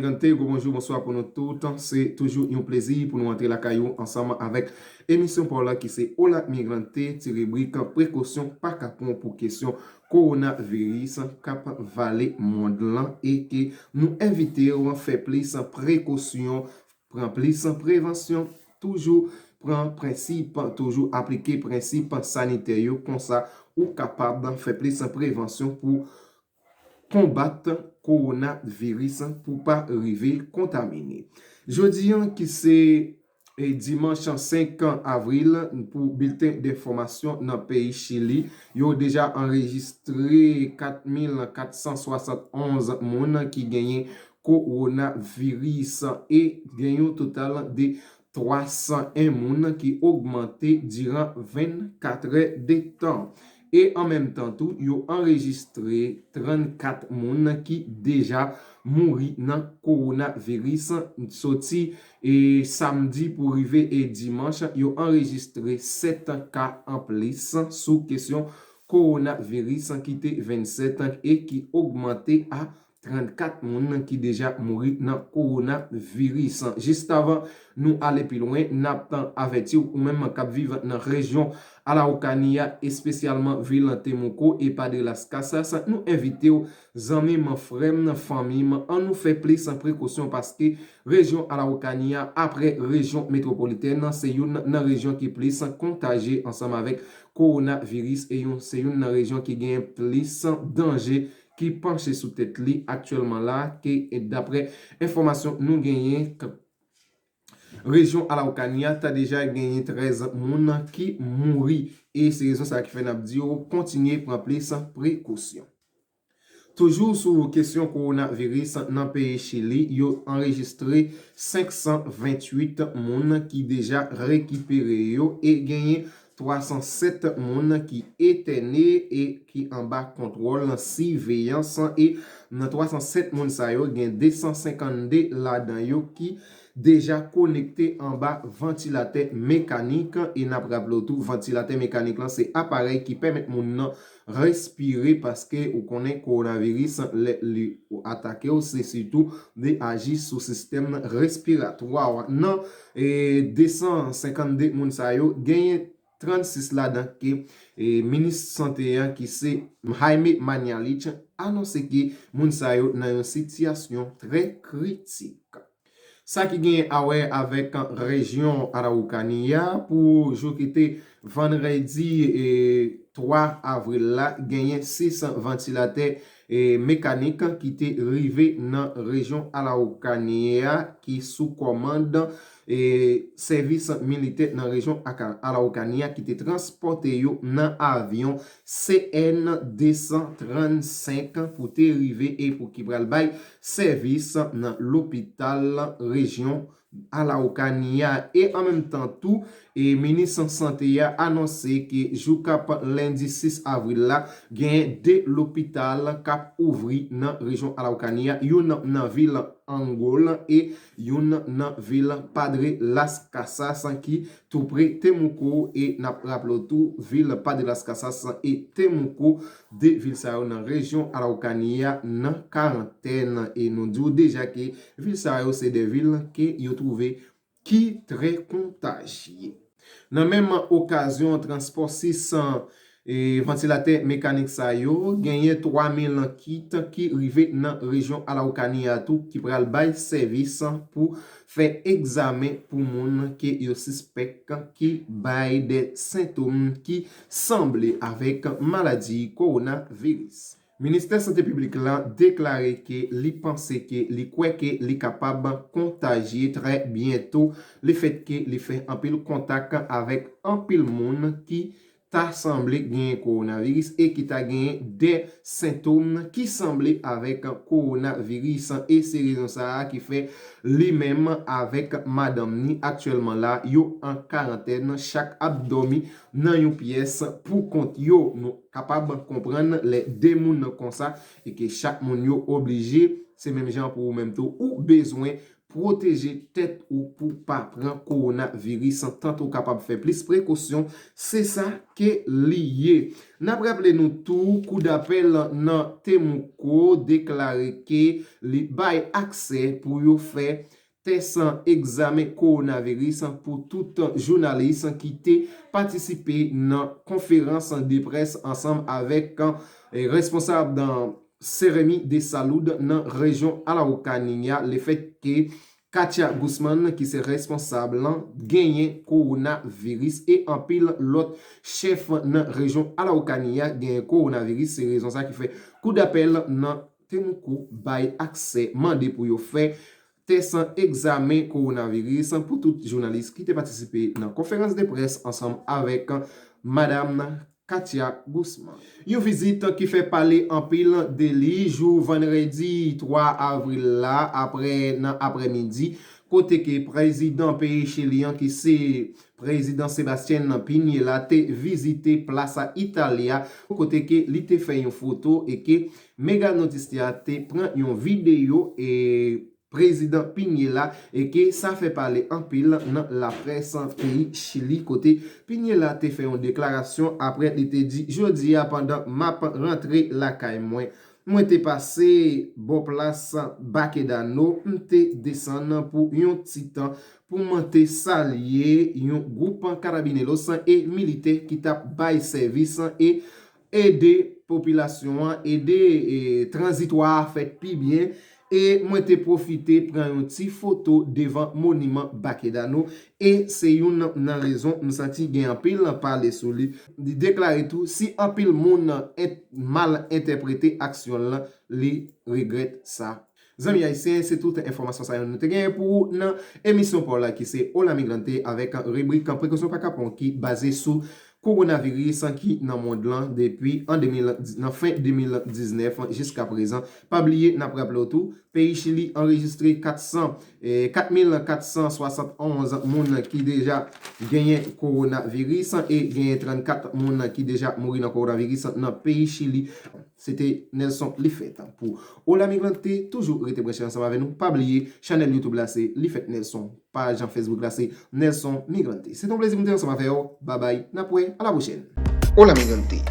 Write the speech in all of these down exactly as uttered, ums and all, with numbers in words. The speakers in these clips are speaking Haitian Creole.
Migrante, gwo bonjou, bonswa pou nou tout. Se toujou yon plezi pou nou antre lakay ou ansanm avèk emisyon pa w la ki se Hola Migrante, ti ribrik prekosyon pa kapon pou kesyon kowonaviris k ap vale mond lan e ke nou envite w fè plis prekosyon, pran plis prevansyon, toujou pran prensip, toujou aplike prensip sanitè yo, konsa ou kapab fè plis prevansyon pou konbat kowonaviris pou pa rive kontamine. Jodi an ki se e dimanch senk avril, pou bilten de enfòmasyon nan peyi Chili, yo deja anrejistre kat mil kat san swasantonz moun ki genyen kowonaviris e gen yon total de twa san en moun ki ogmante diran vennkat è de tan. E an menm tan tou, yo anrejistre trannkat moun ki deja mouri nan kowonaviris. Soti e samdi pou rive e dimanch, yo anrejistre sèt ka anplis sou kesyon kowonaviris ki te vennsèt e ki ogmante a trannkat moun ki deja mouri nan kowonaviris. Jis avan nou ale pi lwen, n ap avèti w, ou menm k ap viv nan rejyon Araucania, espesyalman vil Temuco e Padre Las Casas, nou envite w, zanmi m, frè m, fanmi m, an nou fè plis prekosyon paske rejyon Araucania, apre rejyon metwopolitèn, se youn nan rejyon ki plis kontajye ansanm avèk kowonaviris e yon, se youn nan rejyon ki gen plis danje ki panche sou tèt li aktyèlman la, ke dapre enfòmasyon nou genyen, k-, rejyon Araucania ta deja genyen trèz moun ki mouri. E se rezon sa ki fè n ap di w kontinye pran plis prekosyon. Toujou sou kesyon kowonaviris nan peyi Chili, yo anrejistre senk san venntuit moun ki deja rekipere yo e genyen twa san sèt moun ki etène e ki anba kontwòl siveyans. E nan twa san sèt moun sa yo, gen de san senkannde ladan yo ki deja konekte anba vantilatè mekanik. E n ap raple w tou, vantilatè mekanik lan se aparèy ki pèmèt moun nan respire, paske ou konnen kowonaviris, lè li atake w, se sitou li aji sou sistèm respiratwa w. Nan e de san senkannde moun sa yo, genyen trannsis ladan ke e minis sante an, ki se Jaime Mañalich, anonse ke moun sa yo nan yon sitiyasyon trè kritik. Sa ki genyen a wè avèk rejyon Araucania, pou jou ki te vandredi e twa avril la, genyen sis vantilatè e mekanik ki te rive nan rejyon Araucania ki sou kòmand e sèvis militè nan rejyon Aka-, Araucania ki te transpòte yo nan avyon C N de san trannsenk pou te rive e pou ki pral bay sèvis nan lopital rejyon Araucania. E an menm tan tou, e minis sante a anonse ke jou k ap lendi sis avril la, gen de lopital k ap ouvri nan rejyon Araucania, youn nan vil Angol e youn nan vil Padre Las Casas ki tou pre Temuco. E n ap raple w tou, vil Padre Las Casas e Temuco, de vil sa yo nan rejyon Araucania nan karantèn. E nou di w deja ke vil sa yo se de vil ke yo twouve ki trè kontajye. Nan menm okazyon, transpò sis e vantilatè mekanik sa yo, genyen twa mil kit ki rive nan rejyon Araucania tou, ki pral bay sèvis pou fè egzamen pou moun ke yo sispèk ki bay de sentòm ki sanble avèk maladi kowonaviris. Ministè Sante Piblik la deklare ke li panse ke li kwè ke li kapab kontajye trè byento, lefètke li fè anpil kontak avèk anpil moun ki ta sanble genyen kowonaviris e ki ta genyen de sentòm ki sanble avèk kowonaviris. E se rezon sa a ki fè li menm avèk madanm ni aktyèlman la, yo an karantèn, chak ap dòmi nan yon pyès pou kont yo. Nou kapab konprann lè de moun konsa e ke chak moun yo oblije, se menm jan pou ou menm tou, ou bezwen pwoteje tèt ou pou pa pran kowonaviris, tante w kapab fè plis prekosyon, se sa ke li ye. N ap raple nou tou, kou dapèl nan Temuco deklare ke li bay aksè pou yo fè tès egzamen kowonaviris pou tout jounalis ki te patisipe nan konferans de près ansanm avèk, eh, responsab nan Seremi de Salud nan rejyon Araucania, lefètke Katia Guzman, ki se responsab lan, genyen kowonaviris e anpil lòt chèf nan rejyon Araucania genyen kowonaviris. Se rezon sa ki fè kou dapèl nan Temuco bay aksè, mande pou yo fè tès egzamen kowonaviris pou tout jounalis ki te patisipe nan konferans de près ansanm avèk madanm Katia Guzman. Yon vizit ki fè pale anpil de li jou vandredi twa avril la, apre, nan aprèmidi, kote ke prezidan peyi Chili an, ki se prezidan Sebastián Piñera, te vizite Plaza Italia, kote ke li te fè yon foto e ke Mega Noticias te pran yon videyo e prezidan Piñera, e ke sa fè pale anpil nan laprès peyi Chili, kote Piñera te fè yon deklarasyon apre li te di, "Jodi a, pandan m ap rantre lakay mwen, mwen te pase bò plas Baquedano, m te desann pou yon ti tan pou m te salye yon gwoup carabineros e militè ki t ap bay sèvis e ede popilasyon an, ede, e, tranzitwa a fèt pi byen. E mwen te pwofite pran yon ti foto devan moniman Baquedano. E se youn nan rezon m santi gen anpil pale sou li." Li deklare tou, si anpil moun en-, mal entèprete aksyon l lan, li regrèt sa. Zanmi ayisyen, se tout enfòmasyon sa yo nou te genyen pou ou nan emisyon pa w la ki se Hola Migrante avèk ribrik Prekosyon pa kapon ki baze sou kowonaviris ki nan mond lan depi an de mil, nan fen de mil diznèf jiska prezan. Pa bliye, n ap raple w tou, peyi Chili anrejistre kat san, eh, kat mil kat san swasannonz moun ki deja genyen kowonaviris e genyen trannkat moun ki deja mouri nan kowonaviris nan peyi Chili. Se te Nelson Lifèt pou Hola Migrante. Toujou rete branche ansanm avè nou. Pa bliye, chanèl YouTube la se Lifèt Nelson. Paj Facebook la se Nelson Migrante. Se te yon plezi pou m te ansanm avè w. Babay, n ap wè, a la pwochèn. Hola Migrante,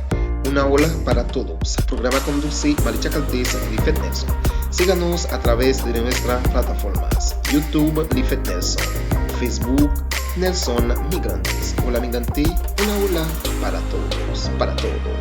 una ola para todos. Programa conduce Malicha Caldes Lifèt Nelson. Síganos a través de nuestras plataformas YouTube Lifèt Nelson, Facebook Nelson Migrantes. Hola Migrante, una ola para todos, para todos.